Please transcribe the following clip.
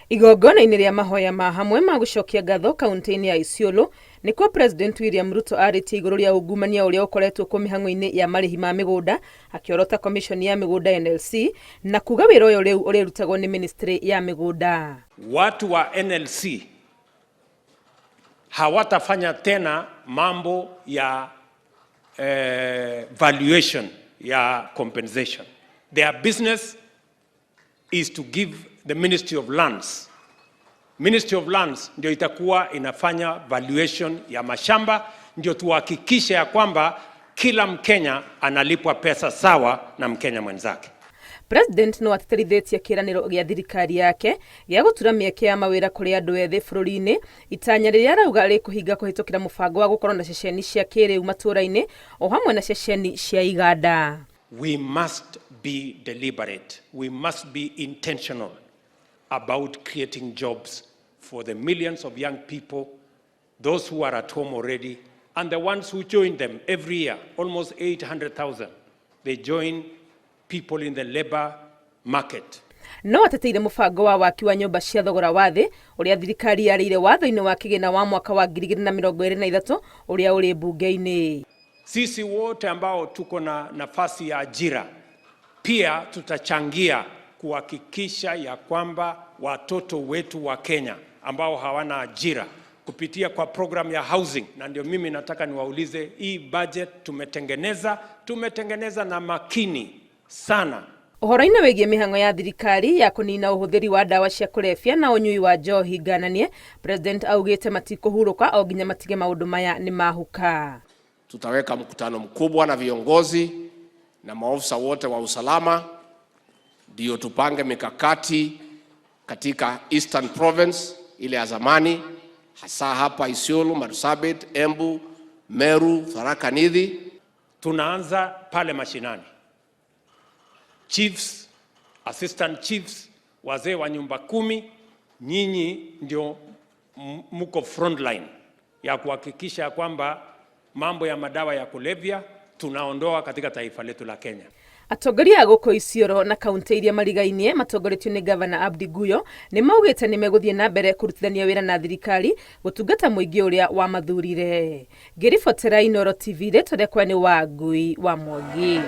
Igongona-inĩ rĩa mahoya ma hamwe ma gũcokia ngatho kaunti-inĩ ya Isiolo nĩkuo President William Ruto arĩtie igũrũ rĩa ungumania ũrĩa ũkoretwo kuo mĩhang'o-inĩ ya marĩhi ma mĩgũnda akĩorota komishoni ya mĩgũnda NLC na kuga wĩra ũyũ rĩu ũrĩrutagwo nĩ ministry ya mĩgũnda. Watu wa NLC hawatafanya tena mambo ya valuation ya compensation. Their business is to give the Ministry of Lands. Ministry of Lands ndio itakuwa inafanya valuation ya mashamba, ndio tuhakikishe ya kwamba kila Mkenya analipwa pesa sawa na Mkenya mwenzake. President no atĩtĩrithĩtie kĩĩranĩro gĩa thirikari yake gĩa gũtura mĩeke ya mawĩra kũrĩ andũ ethĩ bũrũri-inĩ, itanya rĩrĩa arauga rĩkũhinga kũhĩtũkĩra mũbango wa gũkorwo na ceceni cia kĩrĩu matũũra-inĩ o hamwe na ceceni cia iganda. We must be deliberate. We must be intentional about creating jobs for the millions of young people, those who are at home already, and the ones who join them every year, almost 800,000. They join people in the labor market. No ateteire mũbango wa waki wa nyũmba cia thogora wa thĩ ũrĩa thirikari yarĩire watho-inĩ wa kĩgĩna wa mwaka wa 2023 ũrĩa ũrĩ mbunge-inĩ. Sisi wote ambao tuko na nafasi ya ajira pia tutachangia kuhakikisha ya kwamba watoto wetu wa Kenya ambao hawana ajira kupitia kwa program ya housing. Na ndio mimi nataka niwaulize, hii budget tumetengeneza na makini sana. Ũhoro-inĩ wĩgiĩ mĩhang'o ya thirikari ya kũnina ũhũthĩri wa ndawa cia kũrebia na ũnyui wa njohi ngananie, President augĩte matikũhurũka o nginya matige maũndũ maya nĩ mahuka. Tutaweka mkutano mkubwa na viongozi na maofisa wote wa usalama ndio tupange mikakati katika Eastern Province ile ya zamani, hasa hapa Isiolo, Marsabit, Embu, Meru, Tharaka Nithi. Tunaanza pale mashinani, chiefs, assistant chiefs, wazee wa nyumba kumi, nyinyi ndio mko frontline ya kuhakikisha kwamba mambo ya madawa ya kulevya tunaondoa katika taifa letu la Kenya. Atongoria a gũkũ Isiolo na kaunti iria marigainie matongoretio nĩ Gavana Abdi Guyo nĩ maugĩte nĩ megũthiĩ na mbere kũrutithania wĩra na thirikari gũtungata mũingĩ ũrĩa wamathurire. Ngĩribotera Inooro TV, rĩtwa rĩakwa nĩ Wangui wa Mwangi.